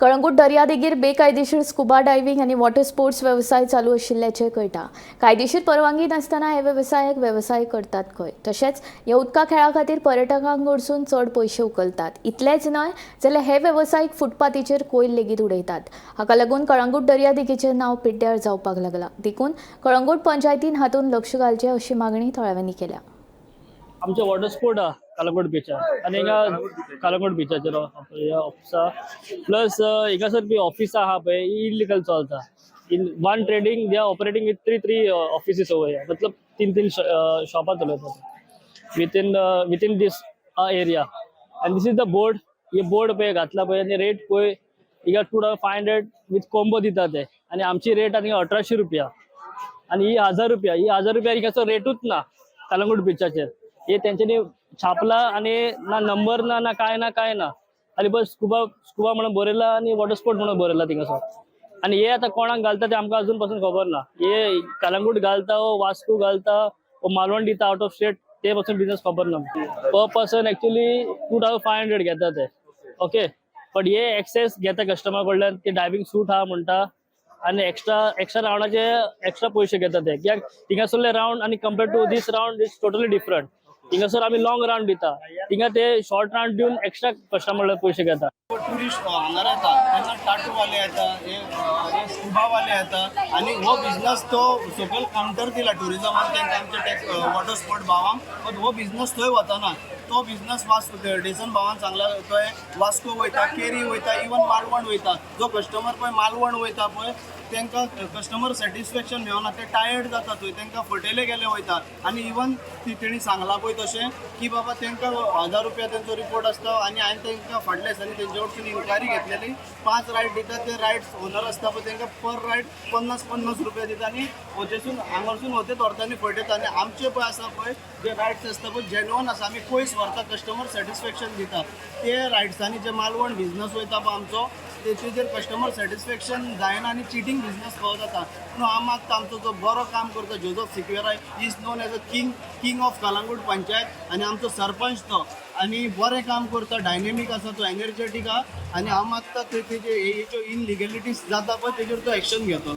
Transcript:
कळंगूट दर्यादेगेर बेकायदेशीर scuba diving आनी वॉटर स्पोर्ट्स वेवसाय चालू आशिल्ल्याचें कळटा. कायदेशीर परवानगी नासतना हे वेवसायाक वेवसाय करतात खंय. तशेंच ह्या उदका खेळा खातीर पर्यटकांक कडसून चड पयशे उखलतात. इतलेंच न्हय जाल्यार हे वेवसायीक फुटपाथीचेर कोयर लेगीत उडयतात. हाका लागून कळंगूट दर्यादेगेचें नांव पिड्ड्यार जावपाक लागलां. देखून कळंगूट पंचायतीन हातूंत लक्ष घालचें अशी मागणी थळाव्यांनी केल्या. आमचे वॉटर स्पोर्ट आहा कलंगूट बिचार आनी हिंगा कलंगूट बिचाचेर ऑफिस आहा. प्लस हिंगासर बी ऑफिस आहा पळय, इलिगल चलता. In one trading they are operating with three three offices over, मतलब तीन तीन शॉपां चलयतात within this area. आनी this is the board. हे बोर्ड पळय घातला पळय आनी रेट पळय, हिंगा 2500 with combo दिता ते आनी आमची रेट आनी 1800 रुपया आणि ही 1000 रुपया. ही 1000 रुपया, हिंगाचो रेटूच ना कलंगूट बिचाचेर. हे तेंच्यांनी छापला आणि ना नंबर ना, ना काय ना काय ना. आणि बस स्कुबा स्कुबा म्हणून बरयला आणि वॉटर स्पोर्ट म्हणून बरयला थिंगासर. आणि हे आता कोणाक घालता ते आमकां अजून पासून खबर ना. हे कलंगूट घालता वो वास्को घालता वो मालवण दिता आउट ऑफ स्टेट, ते पासून बिझनेस खबर ना. Per person actually 2500 घेता ते, ओके, पण हे एक्सेस घेता कस्टमर कडल्यान. ते डायव्हिंग सूट आहा म्हणटा आणि एक्स्ट्रा एक्स्ट्रा राउंडाचे एक्स्ट्रा पयशे घेता ते, कित्याक थिंगासरले राउंड आणि compare to this round is totally different. थिंगासर आमी लॉंग राउंड दिता, थिंगा ते शॉर्ट राउंड दिवन एक्स्ट्रा कस्टमर पयशे घेता. टुरिस्ट हांगार येता तेन्ना टाटूवाले येता, हे स्कुबावाले येता आनी हो बिझनस तो सकयल कावंटर दिला टुरिजमान तांकां, आमच्या टॅक्स वॉटर स्पोर्ट भावांक. बट हो बिझनस थंय वचना. तो बिझनस वास्को, डेसन भावान सांगला, थंय वास्को वयता, केरी वयता, इवन मालवण वयता. जो कस्टमर पळय मालवण वयता पळय, तांकां कस्टमर सॅटिस्फॅक्शन मेळना. ते टायर्ड जाता थंय, तांकां फटयले गेले वयता. आनी इवन ती तेणी सांगलां पळय तशें की बाबा तांकां 1000 रुपया तेंचो रिपोर्ट आसता आनी हांवें तांकां फाटल्या दिसांनी तेंचे कडसून इन्क्वायरी घेतलेली. पांच रायड दिता ते, रायड्स ओनर आसता पळय, तांकां पर रायड 50-50 रुपया दिता आनी वचेसून हांगासून वतेच व्हरता आनी फटयता. आनी आमचे पळय आसा पळय, जे रायड्स आसता पळय, जेन्युअन आसा. आमी पयस व्हरता, कस्टमर सॅटिस्फॅक्शन दिता. ते रायड्सांनी जे मालवण बिझनस वयता पळय आमचो, तेचेर कस्टमर सॅटिस्फॅक्शन जायना आनी चिटींग बिझनस खो जाता. म्हणून हांव मागता, आमचो जो बरो काम करता Joseph Sequeira is known as a king of Calangute panchayat आनी आमचो सरपंच तो आनी बरें काम करता, डायनेमीक आसा तो, एनर्जेटीक आहा. आनी हांव मागता तेजे हे ज्यो इनलिगलिटीज जाता पळय, तेजेर तो एक्शन घेतो.